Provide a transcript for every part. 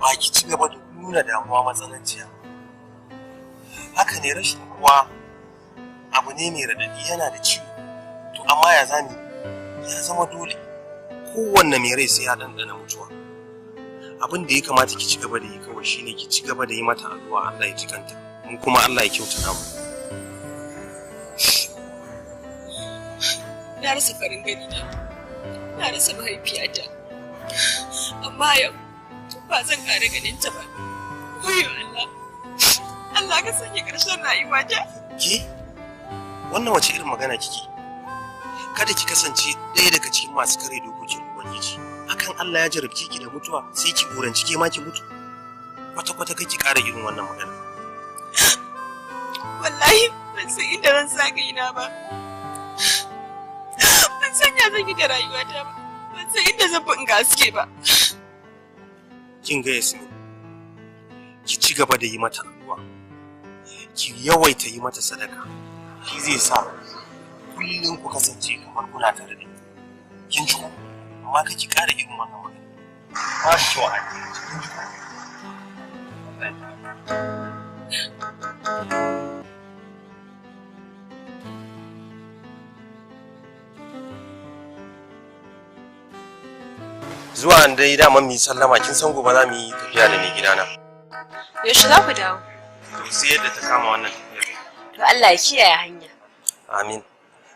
Ba ki ci gaba da nuna damuwa matsananciya. Haka ne, rashin uwa abu ne mai raɗaɗi, yana da ciwo. To amma ya zami ya zama dole kowanne mai rai sai ya ɗanɗana mutuwa. Abin da ya kamata ki ci gaba da yi kawai shine ki ci gaba da yi mata addu'a, Allah ya jikanta, mu kuma Allah ya kyautata mu. Na rasa farin gani na, na rasa mahaifiyata, amma yau ba zan ƙara ganin ta ba. Wayo Allah, Allah ka sanya ƙarshen rayuwata. Ke wannan wace irin magana kike? Kada ki kasance ɗaya daga cikin masu kare dokokin Ubangiji. Akan Allah ya jarabce ki da mutuwa sai ki buranci ke ma ki mutu. Kwata kwata kake ƙara irin wannan magana. Wallahi ban san inda zan sa kaina ba. Ban san ya zan yi da rayuwata ba. Ban san inda zan bi in ga haske ba. Kin ga Yasmin, ki ci gaba da yi mata addu'a. Ki yawaita yi mata sadaka. Shi zai sa kullum ku kasance kamar kuna tare da ita. Kin ji ko? Amma kake ƙara irin wannan magana. Ba kyau a addini, kin ji ko? Zuwa dai dama mu yi sallama, kin san gobe za mu yi tafiya da mai gidana. Yaushe za ku dawo? To sai yadda ta kama wannan tafiyar. To Allah ya kiyaye hanya. Amin.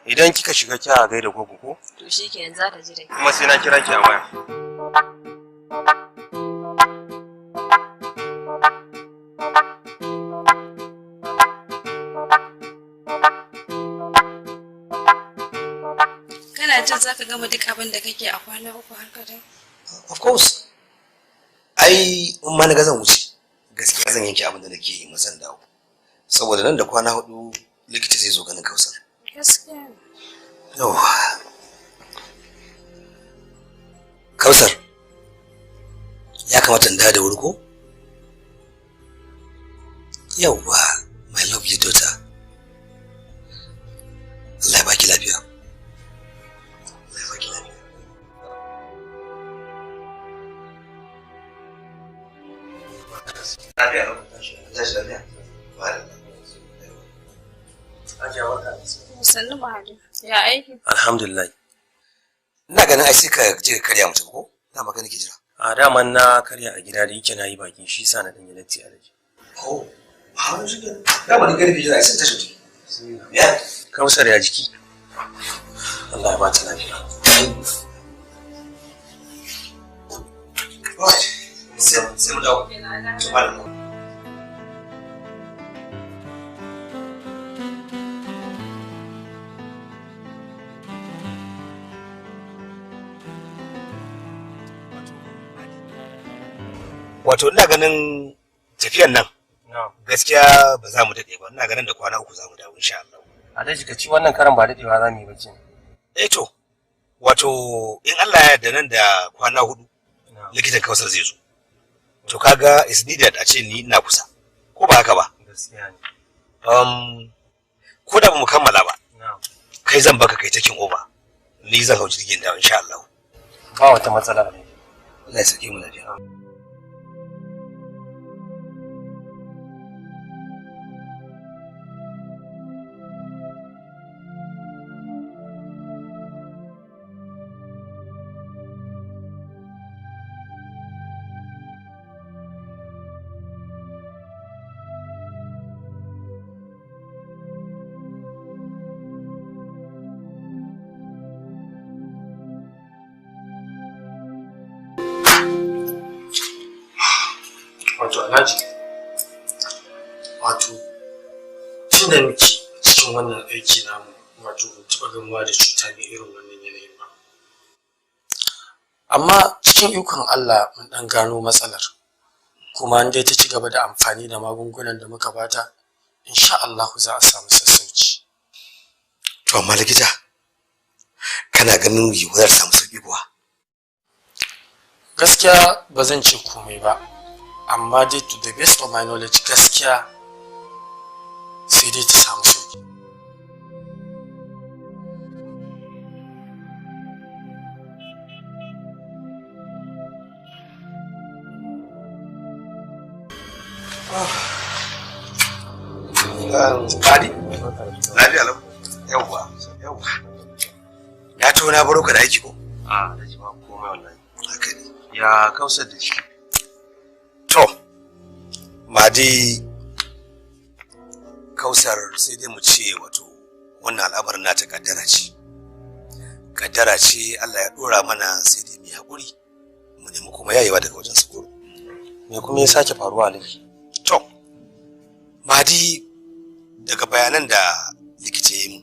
Idan kika shiga kya gaida gogo ko? To shikenan, za ta ji da Kuma sai na kira ki a waya. Kana jin za ka gama duk abin da kake a kwana 3 har ka dawo? Of course. Ai in ma na ga zan wuce, gaskiya zan yanke abin da nake yi ma zan dawo. Saboda nan da kwana 4 likita zai zo ganin Kausar. Gaskiya ne. Yawwa. Kausar, ya kamata in dawo da wuri ko? Yawwa, my lovely daughter. Allah ya baki lafiya. Allah ya baki lafiya. Lafiya lau. Tashi lafiya. Sannu Mahadi. Ya aiki? Alhamdulillah. Ina ganin ai sai ka je ka karya mutum ko? Dama kai nake jira. A daman na karya a gida da yake na yi baki, shi sa na ɗan yi latti a daji. Oh, ba shi kenan. Dama ni kai nake jira, ai sai tashi mutum. Ya. Kausar ya jiki. Allah ya ba ta lafiya. Right. Sai mu dawo. To malam. Wato ina ganin tafiyan nan gaskiya ba za mu daɗe ba, ina ganin da kwana 3 za mu dawo insha Allah. Alhaji, ka ci wannan karan ba daɗewa za mu yi ba kenan. Eh to, wato in Allah ya yarda nan da kwana 4 likitan Kausar zai zo. To kaga is needed a ce ni ina kusa. Ko ba haka ba? Gaskiya ne. Ko da ba mu kammala ba. Kai zan baka kai taking over. Ni zan hau jirgin dawo insha Allah. Ba wata matsala ne. Allah ya sake mu lafiya. Wato Alhaji, wato tun da muke cikin wannan aiki namu, wato ban taɓa gamuwa da cuta mai irin wannan yanayin ba. Amma cikin ikon Allah mun ɗan gano matsalar, kuma in dai ta ci gaba da amfani da magungunan da muka bata, insha Allah za a samu sassauci. To amma likita, kana ganin yiwuwar samu sauƙi kuwa? Gaskiya ba zan ce komai ba, amma dai to the best of my knowledge gaskiya sai dai ta samu sauki. Fadi? Lafiya lau. Yawwa, yawwa. Na to na baro ka da aiki ko? A, Alhaji ba komai wallahi. Haka ne. Ya kausar da shi. To, Madi Kausar sai dai mu ce wato wannan al'amarin nata kaddara ce. Kaddara ce Allah ya dora mana sai dai mu yi haƙuri mu nemi kuma yayewa daga wajen sakoro. Me kuma ya sake faruwa Alhaji? To, Madi daga bayanan da likita ya yi mu,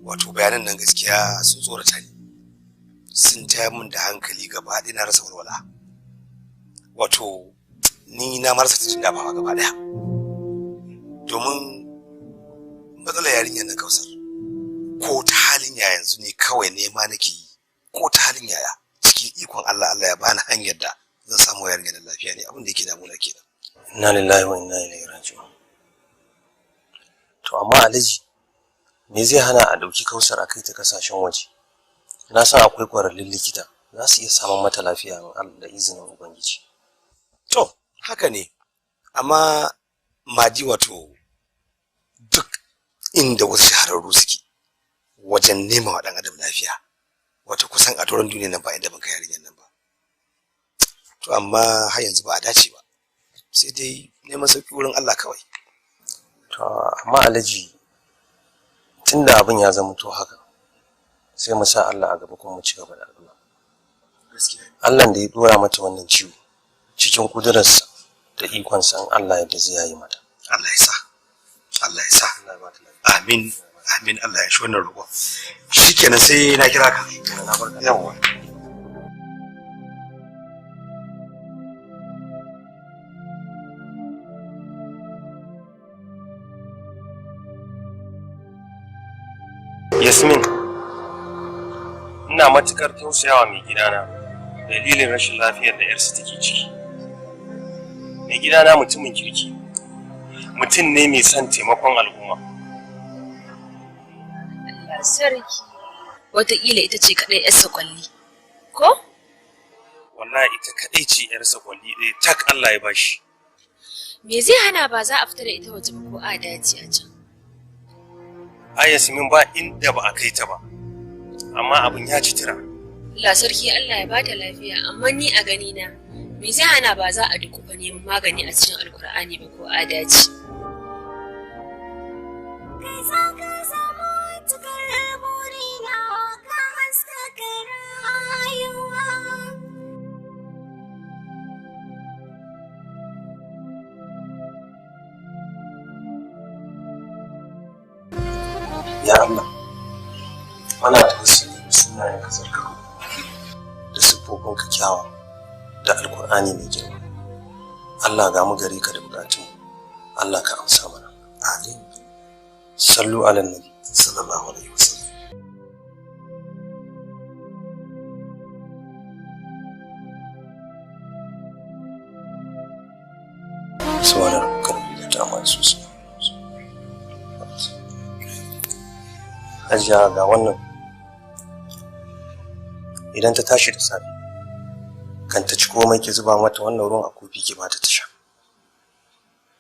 wato bayanan nan gaskiya sun tsorata ni. Sun tayar min da hankali gaba ɗaya na rasa walwala. Wato, ni na marasa ta jin dafawa gaba ɗaya. Domin matsalar yarinyar na Kausar, ko ta halin yaya yanzu ne kawai nema nake yi, ko ta halin yaya cikin ikon Allah Allah ya bani hanyar da zan samu yarinyar da lafiya ne abin da yake damuna kenan. Inna lillahi wa inna ilaihi raji'un. To amma Alhaji, me zai hana a ɗauki Kausar a kai ta kasashen waje? Na san akwai ƙwararrun likita za su iya samun mata lafiya in Allah da izinin Ubangiji. To, haka ne, amma Madi wato duk inda wasu shahararru suke wajen nema wa ɗan adam lafiya, wato kusan a doron duniya nan ba inda ban kai yarinyar nan ba. To amma har yanzu ba a dace ba, sai dai neman sauƙi wurin Allah kawai. To amma Alhaji, tunda abin ya zama to haka, sai mu sa Allah a gaba kuma mu ci gaba da addu'a. Gaskiya. Allah da ya dora mata wannan ciwo cikin kudurarsa da ikonsa in Allah yadda zai yayi mata. Allah ya sa. Allah ya sa. Amin. Amin Allah ya shi wannan roƙon. Shikenan sai na kira ka. Yawwa. Yasmin, ina matukar tausayawa mai gidana dalilin rashin lafiyar da yarsa take ciki. Mai gidana mutumin kirki, mutum ne mai son taimakon al'umma. Allah sarki. Wataƙila ita ce kaɗai 'yarsa kwalli. Ko? Wallahi ita kaɗai ce yarsa kwalli ɗaya tak Allah ya bashi. Me zai hana ba za a fita da ita waje ba ko a dace a can? Ai Yasmin ba inda ba a kai ta ba, amma abin ya ci tira. Allah sarki Allah ya bata lafiya amma ni a gani na me zai hana ba za a dukufa neman magani a cikin Alkur'ani ba ko a dace. Kai za ka samu cikar burina ka haskaka rayuwa. Ya Allah, muna tawassuli da sunayen ka tsarkaka da siffofinka kyawa da Alkur'ani mai girma. Allah ga mu gare ka da bukatun Allah ka amsa mana. Amin. Sallu ala nabi. Sallallahu alaihi wasallam. Subhana rabbika rabbil izzati amma yasifun. Hajiya ga wannan idan ta tashi da safe kan ta ci komai ki zuba mata wannan ruwan a kofi ki bata ta sha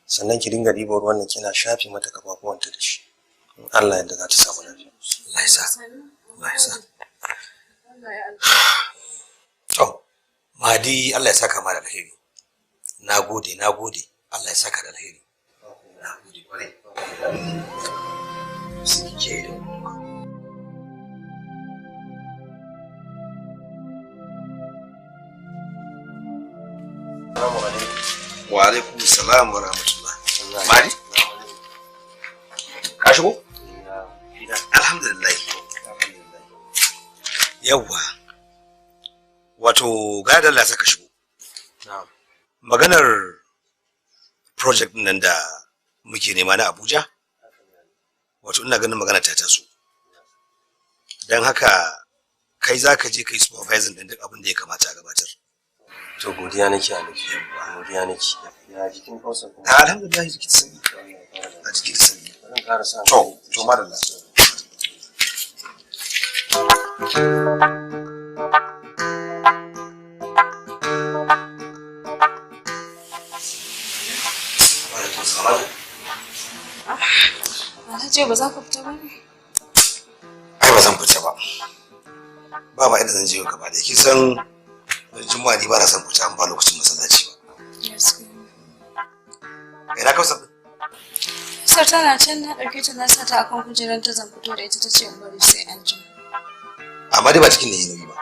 sannan ki dinga ɗiban ruwan nan kina shafe mata kafafuwanta da shi in Allah yadda za ta samu lafiya. Allah ya sa. Allah ya sa. To, Madi Allah ya saka ma da alheri. Na gode, na gode. Allah ya saka da alheri. Na gode kwarai. Sai ki da Wa alaikum salam wa rahmatullah. Madi? Ka shigo? Alhamdulillah. Yawwa. Wato ga da Allah saka shigo. Maganar project ɗin nan da muke nema na Abuja? Wato ina ganin magana ta taso. Don haka kai za ka je ka yi supervising ɗin duk abin da ya kamata a gabatar. To godiya nake Alhaji. Godiya nake. Ya jikin Kausar kuma. Alhamdulillah jikin sanyi. A jikin sanyi. Zan ƙara sa. To, madalla. Ce ba za ka fita ba ne? Ai ba zan fita ba. Ba ma inda zan je gaba da kin san Juma'a ni ba na son fita an ba lokacin masallaci ba. Ina Kausar? Kausar tana can na ɗauke ta na sa ta akan kujerar ta zan fito da ita ta ce in bari sai an jima. Amma dai ba cikin ne yi nauyi ba.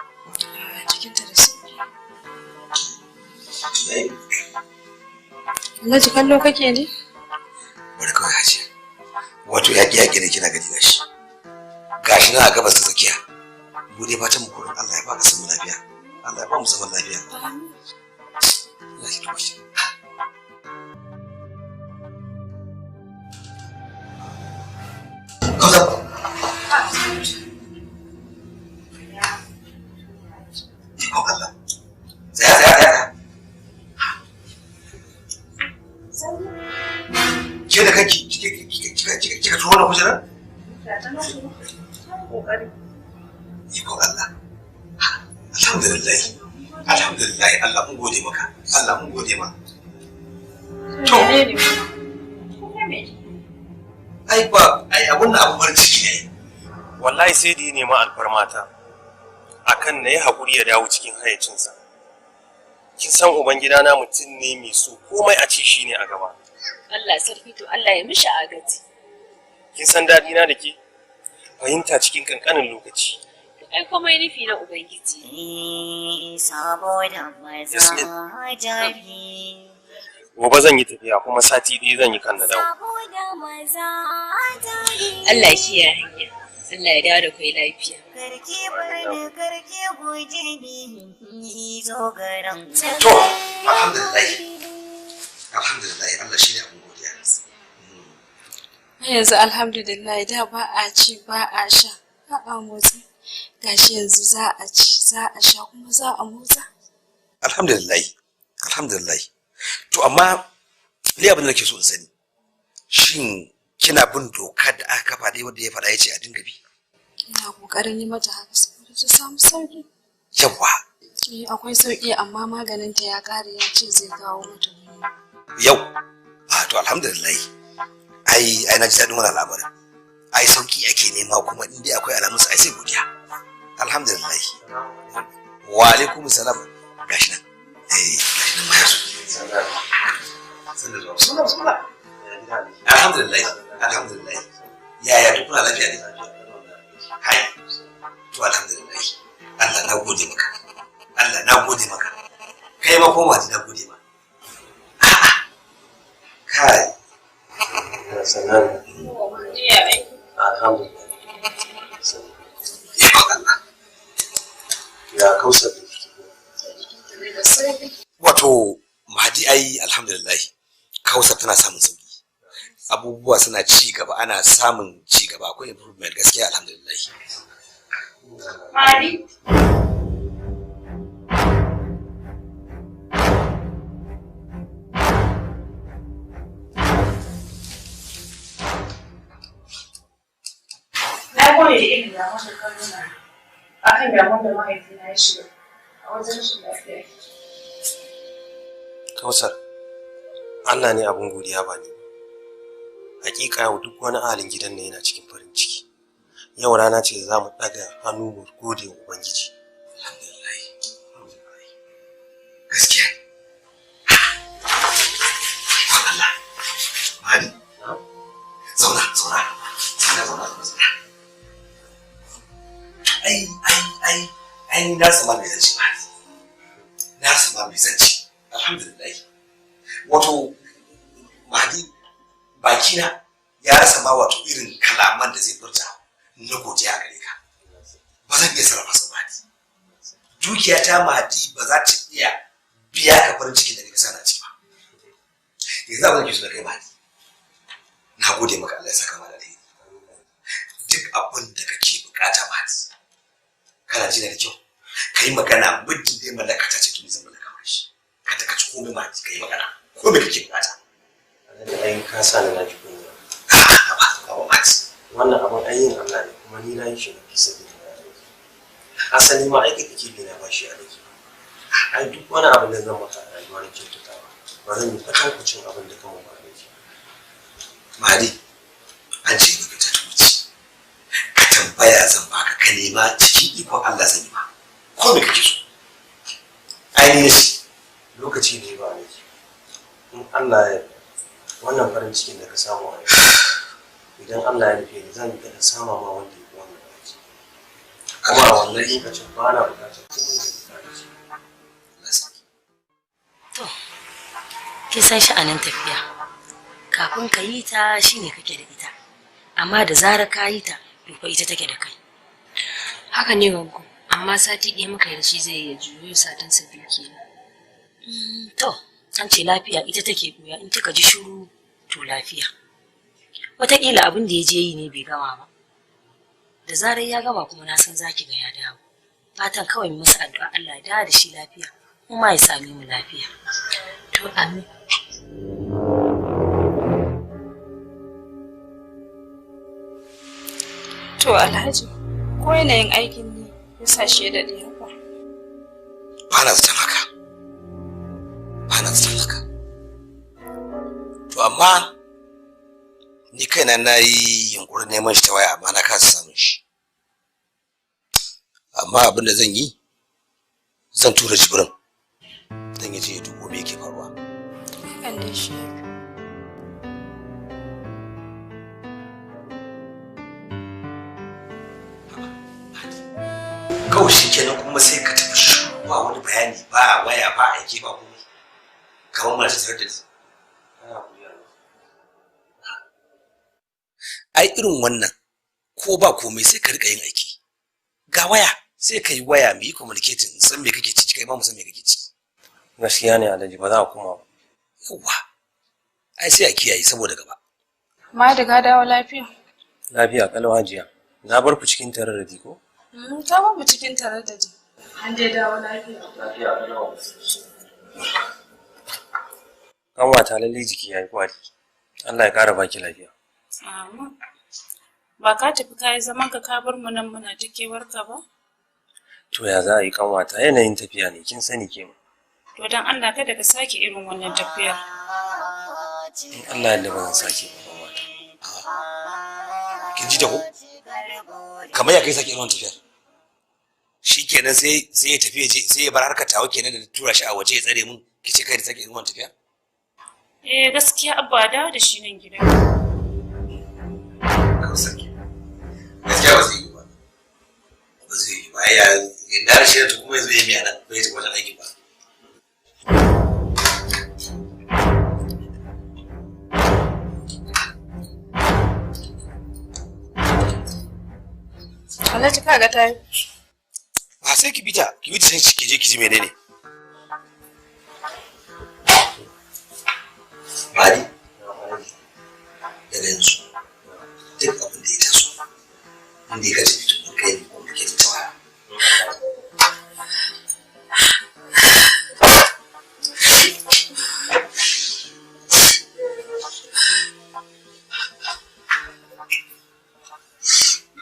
Cikinta da sauki. Alhaji kallo kake ne? Bari kawai Hajiya. Wato yaƙi yaƙi ne kina gani gashi. Gashi na a gabas ta tsakiya. Mu dai fatan mu kurin Allah ya ba ka mu lafiya. Allah ya ba mu zaman lafiya. Allah ya duba shi. Kausar. Ikon Allah. Tsaya tsaya tsaya. Ke da kanki kika turo wannan kujerar? Ikon Allah. Alhamdulillah. Alhamdulillah Allah mun gode maka. Allah mun gode ma. To. Ai ba ai abun da abun farin ciki ne. Wallahi sai da ya nema alfarmata akan na yi haƙuri ya dawo cikin hayyacinsa. Kin san ubangidana mutum ne mai so komai a ce shi ne a gaba. Allah sarki to Allah ya mishi agaji. Kin san daɗi na da ke? Fahimta cikin ƙanƙanin lokaci. Ai komai nufi na Ubangiji. Saboda maza jari. Gobe zan yi tafiya kuma sati ɗaya zan yi kan na dawo. Saboda maza jari. Allah ya kiyaye hanya. Allah ya dawo da kai lafiya. Karki barni karki guje ni zo garan. To, alhamdulillah. Alhamdulillah Allah shine abin godiya. Yanzu alhamdulillah da ba a ci ba a sha ba a motsi. Gashi yanzu za a ci za a sha kuma za a motsa. Alhamdulillah. Alhamdulillah. To amma ni abin da nake so in sani. Shin kina bin dokar da aka kafa dai wanda ya faɗa ya ce a dinga bi? Ina kokarin yi mata haka saboda ta samu sauki. Yawwa. Eh akwai sauki amma maganin ta ya kare ya ce zai kawo mata wani. Yau. Ah to alhamdulillah. Ai ai na ji daɗin wannan al'amarin. Ai sauki ake nema kuma in dai akwai alamun sa ai sai godiya. Alhamdulillah. Wa alaikum salam. Gashi nan. Eh gashi nan ma yazo. Bismillah bismillah. Alhamdulillah. Alhamdulillah. Yaya duk kuna lafiya ne? Hai. To alhamdulillah. Allah na gode maka. Allah na gode maka. Kai ma koma na gode ma. A'a. Kai. Sannan. Alhamdulillah. Ikon Allah. Ya Kausar Wato Mahadi ai alhamdulillah Kausar tana samun sauki. Abubuwa suna ci gaba ana samun ci gaba akwai improvement gaskiya alhamdulillah. Mahadi. Na gode da irin damuwar da ka nuna a kan damuwar da mahaifina ya shiga a wajen rashin lafiya. Kausar, Allah ne abin godiya ba ni. Hakika yau duk wani ahalin gidan nan yana cikin farin ciki. Yau rana ce da za mu ɗaga hannu mu gode wa Ubangiji. Alhamdulillah. Gaskiya. Allah. Mahadi. Zauna, zauna. Zauna, zauna, zauna. Ai, ai, ai, ai, na sama mai zance Mahadi. Na sama mai zance. Alhamdulillah. Wato, Mahadi, bakina ya rasa ma wato irin kalaman da zai furta na godiya a gare ka. Ba zan iya sarrafa su Mahadi. Dukiya ta Mahadi ba za ta iya biya ka farin cikin da ka sana ciki ba. Yanzu abin da ke so da kai Mahadi. Na gode maka Allah ya saka ma da alheri. Duk abin da kake bukata Mahadi. Kana ji na da kyau. Ka yi magana muddin dai mallaka ta ce tuni zan mallaka ma shi. Ka ta kaci komai Mahadi ka yi magana. Komai kake bukata. Alhaji ai ka sa ni na ji kunya. A'a, Mahadi. Wannan abin ai yin Allah ne kuma ni na yi shi na fi sabilillah. Asali ma aiki kake bi na bashi a rage. Ai duk wani abin da zan maka a rayuwa na kyautatawa ba zan yi kwatankwacin abin da ka mun ba a rage. Mahadi, an ce maka ta Tambaya zan baka, ka nema cikin ikon Allah zan yi ma. Ko me kake so? Ainihin shi. Lokaci ne ba ne. In Allah ya yarda, wannan farin cikin da ka samu a yau, idan Allah ya nufe ni zan ga na sama ma wanda ya fi wannan farin ciki. Kuma a wannan lokacin ba na bukatar komai da bukatar. To, kin san sha'anin tafiya. Kafin ka yi ta shine kake da ita. Amma da zarar ka yi ta, to fa ita take da kai. Haka ne gwaggo, amma sati ɗaya muka yi da shi zai iya juyo satinsa biyu kenan. To, an ce lafiya ita take ɓuya, in kika ji shiru to lafiya. Wataƙila abin da ya je yi ne bai gama ba. Da zarar ya gama kuma na san za ki ga ya dawo. Fatan kawai mu masa addu'a Allah ya dawo da shi lafiya, kuma ya same mu lafiya. To amin. To Alhaji, ko yanayin aikin ne ya sa shi ya daɗe haka? Ba na zaton haka. Ba na zaton haka. To amma ni kaina na yi yunƙurin neman shi ta waya amma na kasa samun shi. Amma abin da zan yi, zan tura Jibrin don ya je ya dubo me yake faruwa. Hakan dai shi ya fi. Kawai shi kenan kuma sai ka tafi shiru, ba wani bayani, ba waya, ba aiki, ba komai. Kamar mara ta da ni. Ai irin wannan ko ba komai sai ka rika yin aiki. Ga waya sai ka yi waya mu yi communicating, in san me kake ciki, kai ma mu san me kake ciki. Gaskiya ne Alhaji, ba za a koma ba. Yawwa. Ai sai a kiyaye saboda gaba. Madu ka dawo lafiya? Lafiya kalau Hajiya. Na bar ku cikin tararradi ko? Ka bar mu cikin taraddadi. An dai dawo lafiya. Lafiya kalau. Kanwata lalle jiki ya yi kwari. Allah ya ƙara baki lafiya. Amin. Ba ka tafi ka yi zaman ka ka bar mu nan muna ta kewar ka ba? To ya za a yi kanwata, yanayin tafiya ne kin sani ke ma. To don Allah kada ka sake irin wannan tafiyar. In Allah ya yarda ba zan sake ba kanwata. Kin ji da ko? Kamar ya kai sake irin wannan tafiyar. Shi kenan sai sai ya tafi ya je sai ya bar harkar tawa kenan da tura shi a waje ya tsare mun, ki ce kai da sake irin wannan tafiyar. Eh gaskiya Abba a dawo da shi nan gida. Gaskiya ba zai yi ba. Ba zai yi ba. Ya na rashin ta kuma ya zo ya miya nan bai tafi wajen aiki ba. Alhaji ka ga ta yi. Ba sai ki bita, ki bita sai ki je ki ji menene. Madi, daga yanzu duk abin da ya taso, inda ya kace fito kai ne kuma ke ta waya.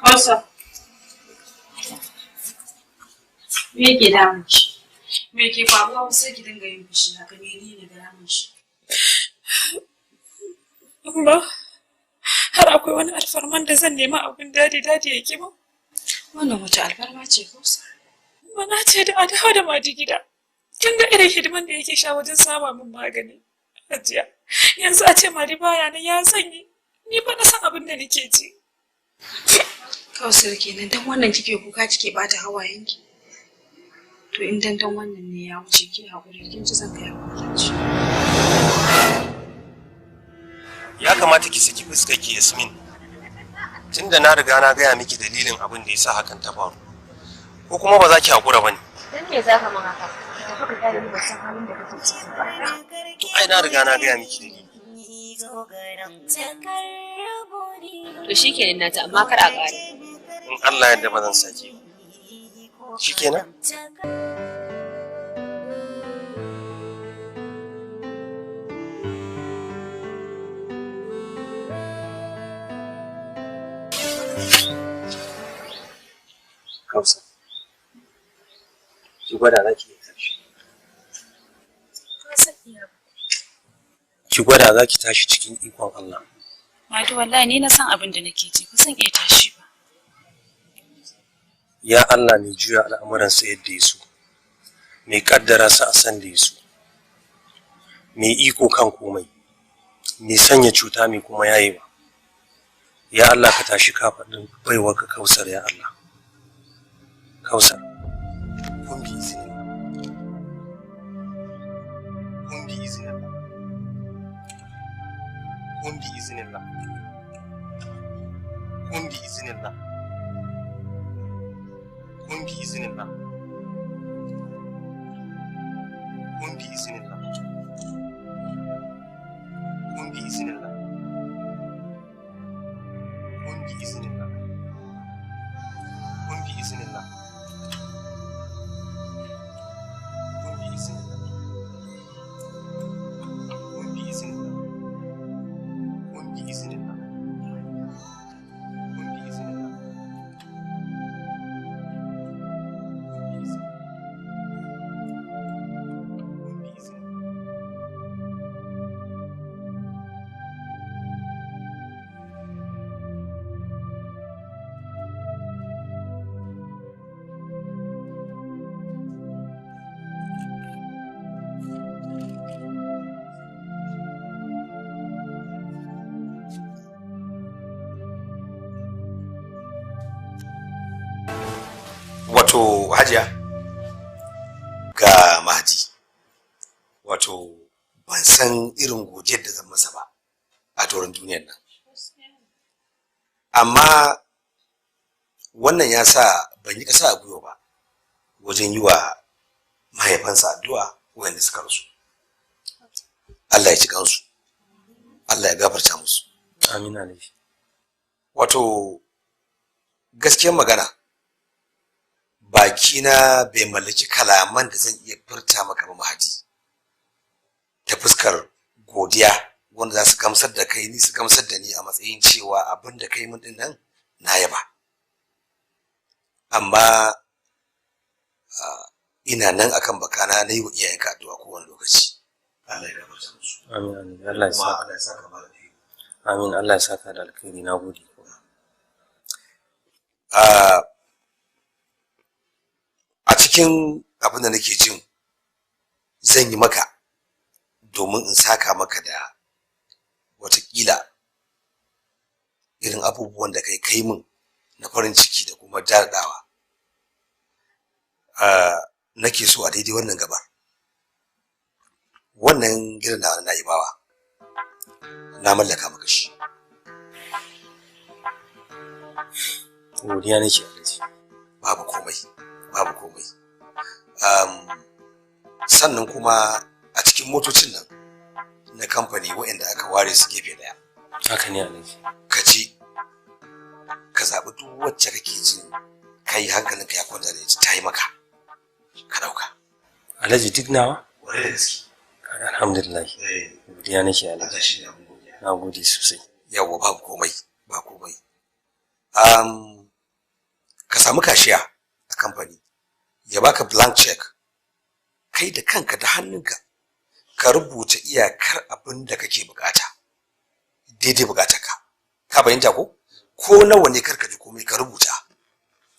Hausa. Me ke damun ki? Me ke faruwa sai ki dinga yin fushi haka, menene damun shi? Amma har akwai wani alfarman da zan nema abin dadi dadi ya ki ba. Wannan wace alfarma ce Hausa? Mana ce da a dawo da Madi gida. Kin ga irin hidiman da yake sha wajen sama min magani. Hajiya, yanzu a ce Madi baya nan ya sanyi. Ni ba na san abin da nake ji. Kausar kenan dan wannan kike kuka kike bata hawayenki. To in dan dan wannan ne ya wuce, ki haƙuri, kin ji zan kai haƙuri. Ya kamata ki saki fuskar ki Yasmin. Tunda na riga na gaya miki dalilin abin da yasa hakan ta faru. Ko kuma ba za ki haƙura ba ne. Dan me za ka min haka? Ka tafi ka kyale ni, ban san halin da kake ciki ba. To ai na riga na gaya miki dalili. To shikenan na ta, amma kar a ƙara. In Allah ya yarda ba zan sake ba. Shikenan? Hausa. Ki gwada za ki iya tashi. Ki gwada za ki tashi cikin ikon Allah. Madu wallahi ni na san abin da nake ji, ba zan iya tashi ba. Ya Allah mai juya al'amuransa yadda ya so, mai kaddara sa a san da ya so, mai iko kan komai, mai sanya cuta mai kuma yayewa. Ya Allah ka tashi kafaɗin baiwarka Kausar ya Allah. Kausar. Kun bi izinin. Kun bi izinin. Kun bi izinin. Kun bi izinin. Kun bi izinin. Kun bi izinin. Kun bi izinin. Kun bi izinin. Kun bi izinin. Kun bi izinin. Kun bi izinin. Kun bi izinin. Kun bi izinin. Wato Hajiya, ga Mahdi, wato ban san irin godiyar da zan masa ba a doron duniyar nan, amma wannan ya sa ban yi ƙasa a gwiwa ba wajen yi wa mahaifansa addu'a wanda suka rasu. Allah ya ci kansu, Allah ya gafarta musu. Amin alaihi. Wato gaskiyar magana, bakina bai mallaki kalaman da zan iya furta maka ba Mahdi, ta fuskar godiya wanda za su gamsar da kai ni su gamsar da ni a matsayin cewa abin da kai mun din nan na yaba. Amma ina nan akan bakana na yi wa iyayenka addu'a kowane lokaci. Allah ya gafarta musu. Amin amin. Allah ya saka. Allah ya saka mana da Amin, Allah ya saka da alkhairi, nagode. A cikin abin da nake jin zan yi maka domin in saka maka da watakila irin abubuwan da kai min na farin ciki da kuma daɗawa, nake so a daidai wannan gabar, wannan gidan da na Ibawa na mallaka maka shi. Godiya nake Alhaji. Babu komai, babu komai. Sannan kuma a cikin motocin nan na kamfani waɗanda aka ware su gefe ɗaya. Haka ne Alhaji. Ka je ka zaɓi duk wacce kake jin kai hankalinka ya kwanta da ita ta yi maka, ka ɗauka. Alhaji duk nawa? Ƙwarai da gaske. Alhamdulillah. Godiya nake Alhaji. Na gode sosai. Yawwa, babu komai, ba komai. Ka samu kashiya a kamfani ya baka blank check, kai da kanka da hannunka ka rubuta iyakar abin da kake bukata, daidai bukatarka. Ka fahimta ko? Ko nawa ne karka ji komai, ka rubuta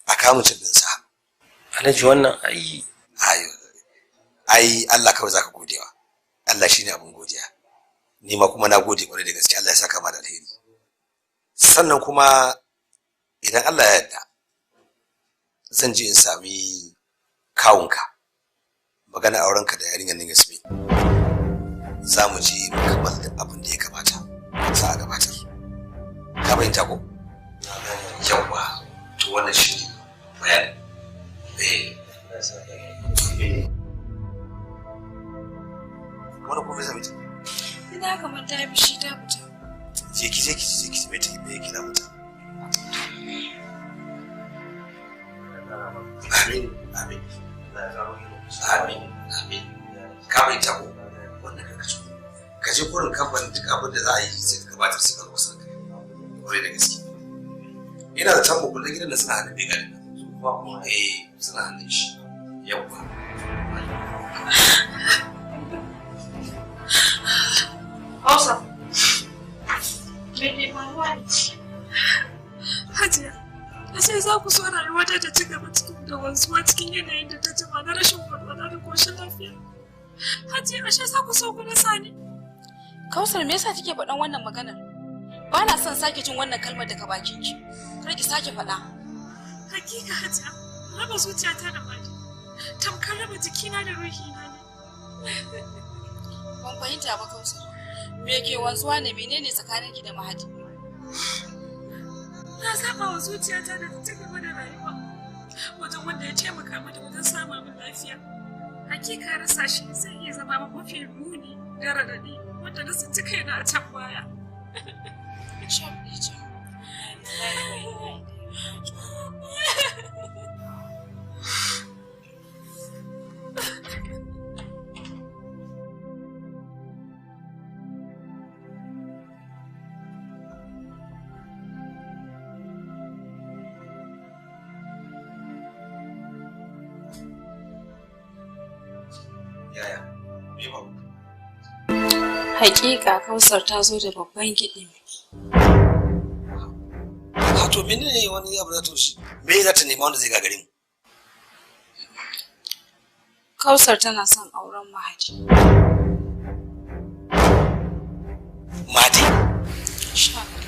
a kamun cin ɗinsa. Alhaji wannan ai ai Allah kawai zaka godewa. Allah shine abin godiya. Ni ma kuma na gode kwarai da gaske, Allah ya saka ma da alheri. Sannan kuma idan Allah ya yarda zan je in sami kawunka, magana aurenka da yarinyar nan Yasmin. Za mu je mu kammala duk abin da ya kamata za a gabatar. Ka fahimta ko? Yawwa, to wannan shi ne bayanin. Wani kuma zai mutu. Ina kamar ta yi fushi ta fita. Je ki je ki je ki me take me yake damunta. Amin, amin. Amin, amin. Ka fahimta ko? Wannan karka ci. Ka je gurin kamfanin duk abin da za a yi sai ka gabatar sai ka zo kusa da kai. Kwarai da gaske. Ina da can mukullan gidan da suna hannun mai gadin nan. Eh, suna hannun shi. Yawwa. Hausa. Me ke faruwa ne? Hajiya, na ce za ku so rayuwata ta ci gaba cikin da wanzuwa cikin yanayin da ta jima na rashin walwala da koshin lafiya. Hajiya, ashe za ku so ku rasa ni. Kausar, me yasa kike faɗan wannan maganar? Ba na son sake jin wannan kalmar daga bakin ki. Kar ki sake faɗa. Hakika Hajiya, raba zuciyata da Mahadi tamkar raba jikina da ruhina ne. Ban fahimta ba, Kausar. Me ke wanzuwa ne? Menene tsakaninki da Mahadi? Na saba wa zuciyata da ta ci gaba da rayuwa wajen wanda ya taimaka mata wajen sama min lafiya. Hakika rasa shi zai iya zama mafi muni da raɗaɗi wanda na tsinci kaina a can baya. Yaya? Me ba? Hakika Kausar ta zo da babban kiɗi. Ha, to menene wani abu za ta shi? Me za ta nema wanda zai gagare mu? Kausar tana son auren Mahadi. Mahadi? Insha Allah.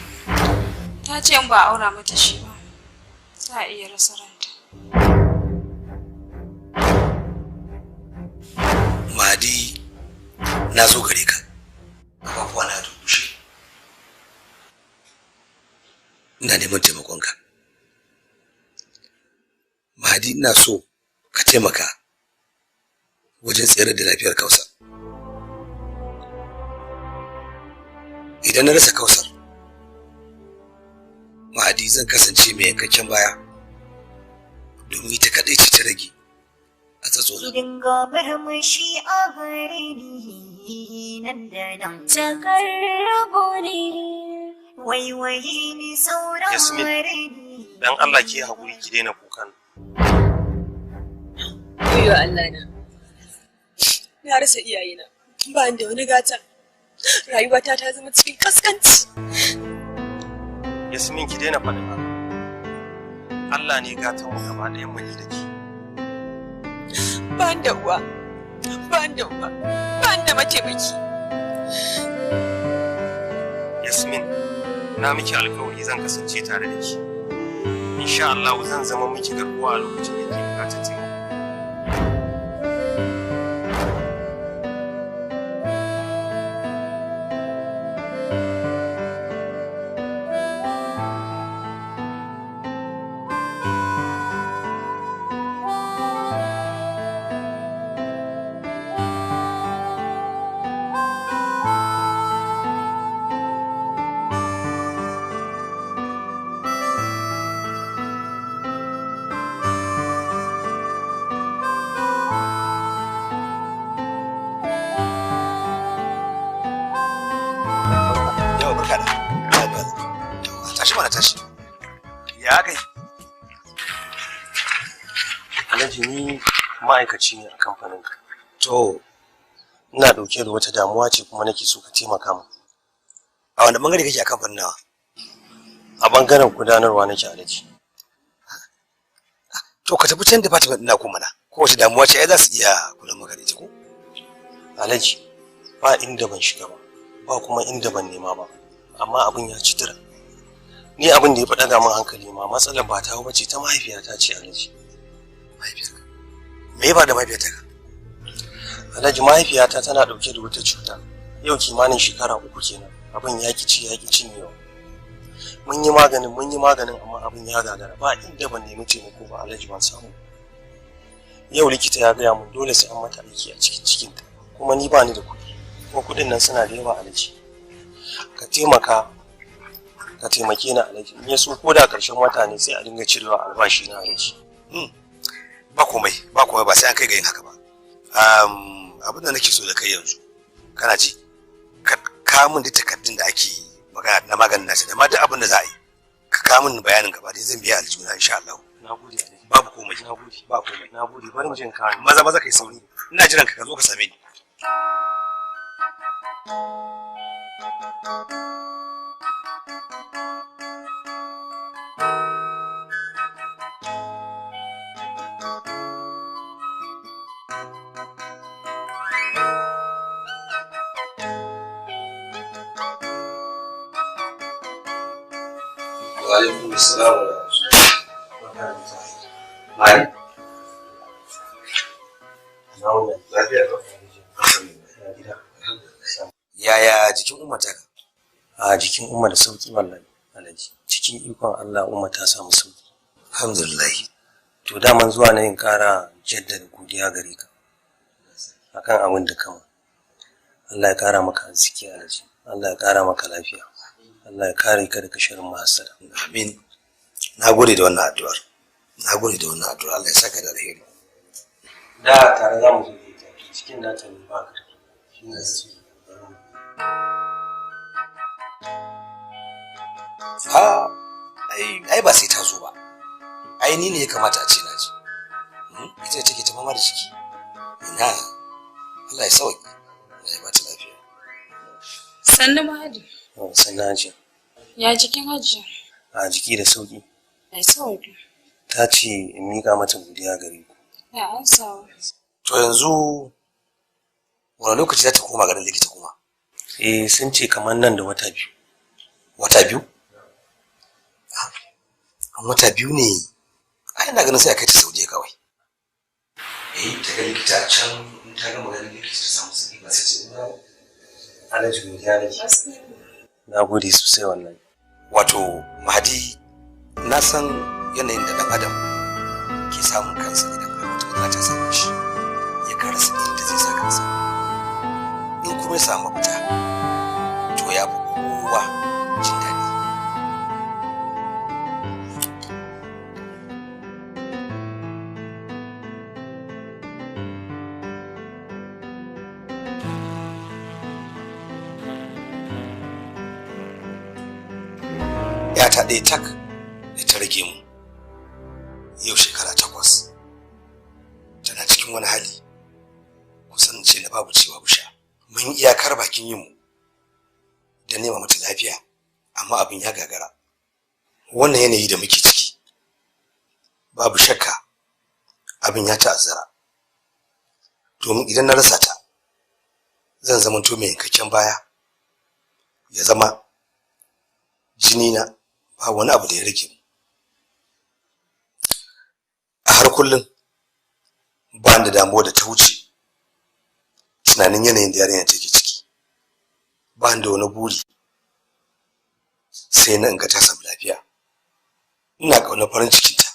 Ta ce in ba a aura mata shi ba, za a iya rasa ranta. Mahadi, na zo gare ka. Kafafuwa na durƙushe. Ina neman taimakonka. Mahadi, ina so ka taimaka wajen tsere da lafiyar Kausar. Idan na rasa Kausar, Mahadi, zan kasance mai yankakken baya domin ita kaɗai ce ta rage a tsatsona. Ki dinga murmushi a gare ni nan da nan. Takar rabo ne, waiwaye ni Yasmin. saurare ni. Dan Allah ki haƙuri, ki daina kukan. Wayyo Allah na. Na rasa iyayena. Ba ni da wani gata. Rayuwata ta zama cikin kaskanci. Yasmin, ki daina faɗin haka. Allah ne gatan mu gaba ɗayan mu ni da ke. Ba ni da uwa. Ba ni da uba. Ba ni da mataimaki. Yasmin, na miki alkawari zan kasance tare da ki. Insha Allah zan zama miki garkuwa a lokacin da ke bukatar taimako. Yawa, barka da. Yawa, tashi mana, tashi. Ya kai? Alhaji, ni ma'aikaci ne a kamfanin ka. To, Ina ɗauke da wata damuwa ce kuma nake so ka taimaka min. a wani bangare kake a kamfanin nawa? A bangaren gudanarwa nake, Alhaji. To ka tafi can department ɗina ko mana. Ko wace damuwa ce ai za su iya kula maka da ita ko? Alhaji, ba inda ban shiga ba, ba kuma inda ban nema ba, amma abin ya ci tura. Ni abin da ya fi ɗaga min hankali ma, matsalar ba ta bace, ta mahaifiyata ce, Alhaji. Mahaifiyarka. Me ya faru da mahaifiyarka? Alhaji, mahaifiyata tana ɗauke da wata cuta. Yau kimanin shekara 3 kenan. Abin ya ki ci ya ki cinyewa. Mun yi maganin, mun yi maganin, amma abin ya gagara. Ba inda ban nemi taimako ba, Alhaji, ban samu. Yau likita ya gaya mun dole sai an mata aiki a cikin cikinta. Kuma ni ba ni da kuɗi. Kuma kuɗin nan suna da yawa, Alhaji. Ka taimaka, ka taimake ni, Alhaji. In ya so ko da ƙarshen wata ne sai a dinga cirewa albashi na, Alhaji. Ba komai, ba komai, ba sai an kai ga yin haka ba. Abin da nake so da kai yanzu, kana ji, ka kawo min duk takardun da ake magana na maganin nasa da ma duk abin da za a yi. Ka kawo min bayanin gaba ɗaya, zan biya aljihuna insha Allah. Na gode, Alhaji. Babu komai. Na gode. Ba komai. Na gode. Bari mu je in kawo. Maza maza kai sauri. Ina jiran ka, ka zo ka same ni. Wa alaikum assalam wa rahmatullahi. Mari? Yaya jikin Umma ta? A jikin Umma da sauki wallahi, Alhaji. Cikin ikon Allah Umma ta samu sauki. Alhamdulillah. To daman zuwa na yin kara jaddada godiya gare ka akan abin da kama. Allah ya kara maka arziki, Alhaji. Allah ya kara maka lafiya. Allah ya kare ka daga sharrin mahasada. Amin. Na gode da wannan addu'ar. Na gode da wannan addu'ar. Allah ya saka da alheri. Da tare za mu zo da ita, cikin nata ne ba ka. Shi ne ce. Ha, ai ba sai ta zo ba. Ai ni ne ya kamata a ce na ji. Ita take ta fama da ciki. Ina. Allah ya sauke. Allah ya bata lafiya. Sannu Mahadi. Sannu Hajiya. Ya jikin Hajiya? A jiki da sauki. Ya sauki. Ta ce in miƙa mata godiya gare ku. Ya ansawa. To yanzu wani lokaci za ta koma ganin likita kuma? Eh, sun ce kamar nan da wata 2. Wata 2? An wata 2 ne. Ai ina ganin sai a kai ta Saudiya kawai. Eh, ta ga likita a can, in ta gama ganin likita ta samu sauki ba sai ce ba. Alhaji godiya nake. Na gode sosai wallahi. Wato Mahadi, na san yanayin da ɗan adam ke samun kansa idan har wata matsala ta same shi, ya karasa inda zai sa kansa. In kuma ya samu mafita, to ya fi kowa jin daɗi. Yata ɗaya tak da ta rage mu yau shekara 8, tana cikin wani hali kusan ce na babu cewa busha. Mun iyakar bakin yin mu da nema mata lafiya, amma abin ya gagara. Wannan yanayi da muke ciki, babu shakka abin ya ta'azzara, domin idan na rasa ta zan zamanto mai yankakken baya, ya zama jini na ba wani abu da ya rage mu. A har kullum ba da damuwa da ta wuce tunanin yanayin da yarinya take ciki. Ba da wani buri sai na in ga ta samu lafiya. Ina ƙaunar farin cikinta.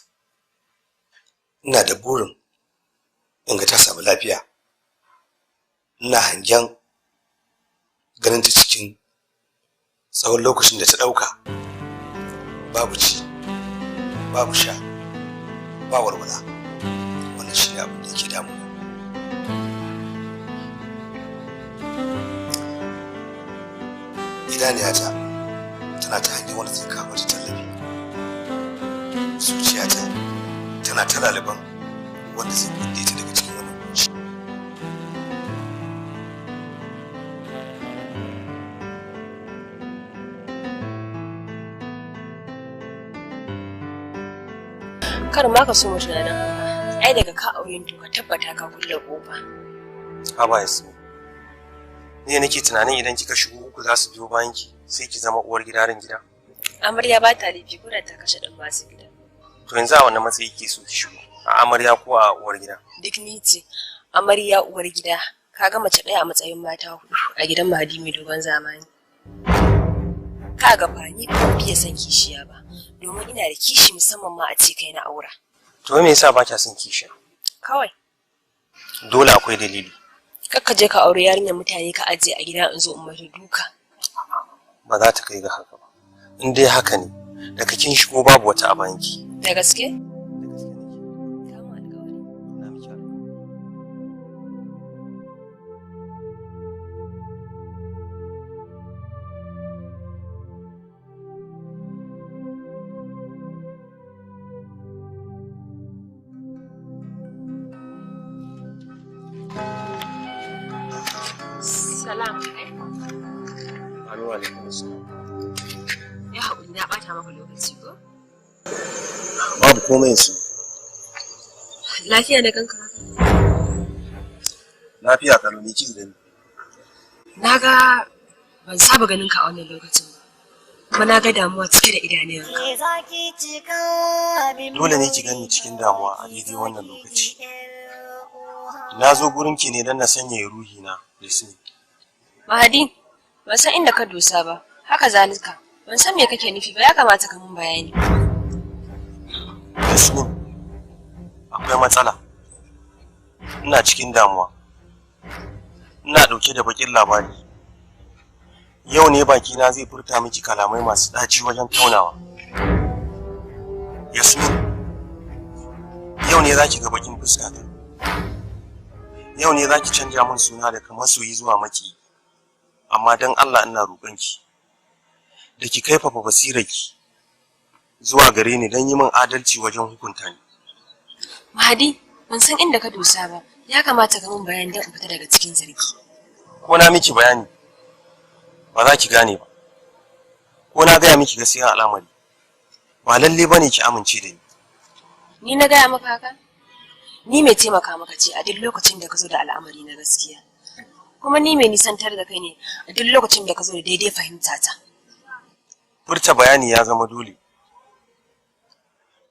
Ina da burin in ga ta samu lafiya. Ina hangen ganin ta cikin tsawon lokacin da ta ɗauka babu ci, babu sha, ba walwala. Wannan shi ne abin da yake damuna. Idaniyata tana ta hanyar wanda zai kawo mata tallafi. Zuciyata tana ta laliban wanda zai buɗe ta daga cikin wannan kunci. Kar ma ka so mu tunanin haka. Ai daga ka aure to ka tabbata ka kulle kofa. Haba Yasmin. Ni nake tunanin idan kika shigo uku za su biyo bayan ki, sai ki zama uwar gida ran gida. Amarya ba ta laifi ko da ta kashe dan masu gida. To yanzu a wannan matsayi ke so ki shigo, a amarya ko a uwar gida? Duk ni ce amarya uwar gida. Ka ga mace ɗaya a matsayin mata 4 a gidan Mahadi mai dogon zamani. Ka ga fa ni ba fiye son kishiya ba, domin ina da kishi musamman ma a ce kai na aura. To me yasa ba kya son kishiya? Kawai. Dole akwai dalili. Kar ka je ka aure yarinyar mutane ka ajiye a gida in zo in mata duka. Ba za ta kai ga haka ba. In dai haka ne, daga kin shigo babu wata a bayanki. Da gaske? Da gaske nake. Ka mun alƙawari. Na miki alƙawari. Salam alaikum. Amin wa alaikum assalam. Ya haƙuri na ɓata maka lokaci ko? Babu komai yanzu. Lafiya na ganka haka? Lafiya kalau ne kika gani. Na ga ban saba ganin ka a wannan lokacin ba. Kuma na ga damuwa cike da idanuwanka. Dole ne ki gani cikin damuwa a daidai wannan lokaci. Na zo gurin ki ne don na sanyaya ruhina, Yasmin. Mahadi, ban san inda ka dosa ba. Haka zalika, ban san me kake nufi ba, ya kamata ka mun bayani. Yasmin, akwai matsala. Ina cikin damuwa. Ina ɗauke da baƙin labari. Yau ne bakina zai furta miki kalamai masu ɗaci wajen taunawa. Yasmin, yau ne za ki ga baƙin fuskata. Yau ne za ki canja min suna daga masoyi zuwa maƙiyi. Amma don Allah ina roƙonki da ki kaifafa basirarki zuwa gare ni don yi min adalci wajen hukunta ni. Mahadi, ban san inda ka dosa ba. Ya kamata ka mun bayani don in fita daga cikin zargi. Ko na miki bayani ba za ki gane ba. Ko na gaya miki gaskiyar al'amari ba lalle bane ki amince da ni. Ni na gaya maka haka? Ni mai taimaka maka ce a duk lokacin da ka zo da al'amari na gaskiya. Kuma ni mai nisantar da kai ne a duk lokacin da ka zo da daidai fahimta ta. Furta bayani ya zama dole.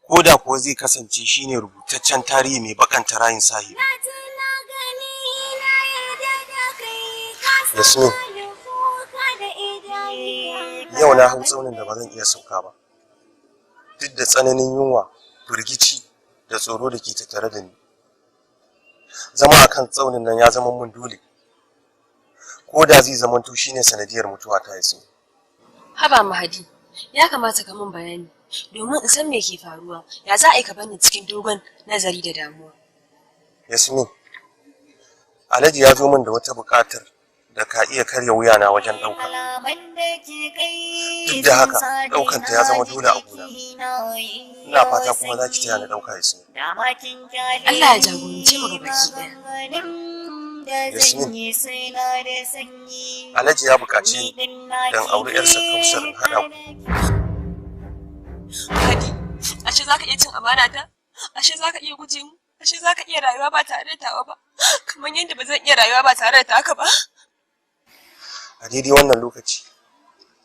Ko da kuwa zai kasance shine rubutaccen tarihi mai bakanta rayin sahibi. Yasmin, yau na hau tsaunin da ba zan iya sauka ba. Duk da tsananin yunwa, firgici da tsoro da ke tattare da ni. Zama a kan tsaunin nan ya zama mun dole. Ko da zai zamanto shine sanadiyar mutuwa ta, Yasmin. Haba Mahadi, ya kamata ka mun bayani domin in san me ke faruwa. Ya za a yi ka bani cikin dogon nazari da damuwa? Yasmin, Alhaji ya zo min da wata buƙatar da ka iya karya wuyana wajen ɗauka. Duk da haka, ɗaukanta ya zama dole a gona. Ina fata kuma za ki taya ni ɗauka, Yasmin. Allah ya jagorance mu gabaki ɗaya. Yasmin, Alhaji ya buƙaci ni don auri 'yarsa Kausar in haɗa ku. Mahadi, ashe za ka iya cin amana ta? Ashe za ka iya guje mu? Ashe za ka iya rayuwa ba tare da tawa ba? Kamar yadda ba zan iya rayuwa ba tare da taka ba? A daidai wannan lokaci,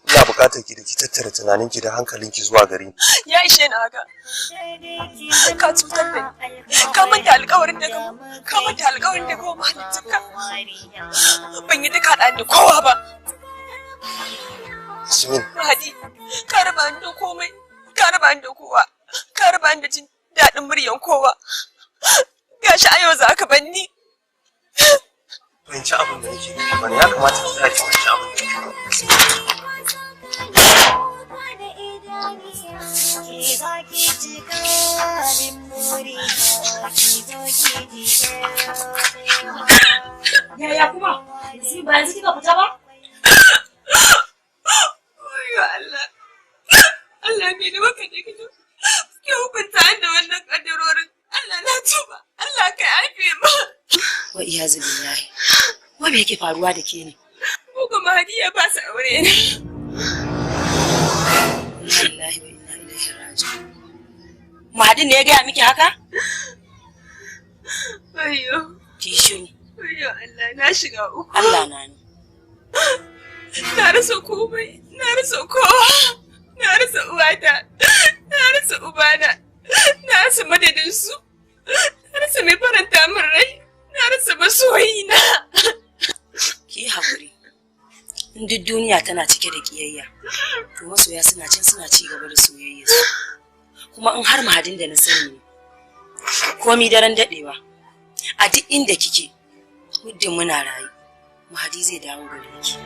ina buƙatar ki da ki tattara tunaninki da hankalinki zuwa gare ni. Ya ishe ni haka. Ka cutar da ni. Ka manta alƙawarin da ka mun. Ka manta alƙawarin da ka wa mahaliccinka. Ban yi duka haɗa ni da kowa ba. Yasmin, Mahadi, ka raba ni da komai. Ka raba ni da kowa. Ka raba ni da jin daɗin muryan kowa. Gashi a yau za ka bar ni. Fahimci abin da nake nufi bane, ya kamata ki tsaya ki fahimci abin da nake nufi. Yaya kuma? Yanzu ba yanzu kika fita ba? Ayyo Allah. Allah me da maka ne kito. Ke hukunta ni da wannan kaddarorin. Allah na tuba. Allah ka yafe mu. Wa iyazu billahi. Wa me yake faruwa da ke ne? Ko kuma Hadiya ba su aure ni. Inna lillahi wa inna ilaihi raji'un. Mahadin ne ya gaya miki haka? Ayyo. Ki shiru. Ayyo Allah, na shiga uku. Allah na ni. Na rasa komai, na rasa kowa, na rasa uwata, na rasa ubana, na rasa madadinsu, na rasa mai faranta min rai, na rasa masoyina. Ki haƙuri. In duk duniya tana cike da ƙiyayya, to masoya suna can suna ci gaba da soyayyarsu. Kuma in har Mahadin da na sani ne, komi daren daɗewa, a duk inda kike, muddin muna rayu, Mahadi zai dawo gare ki.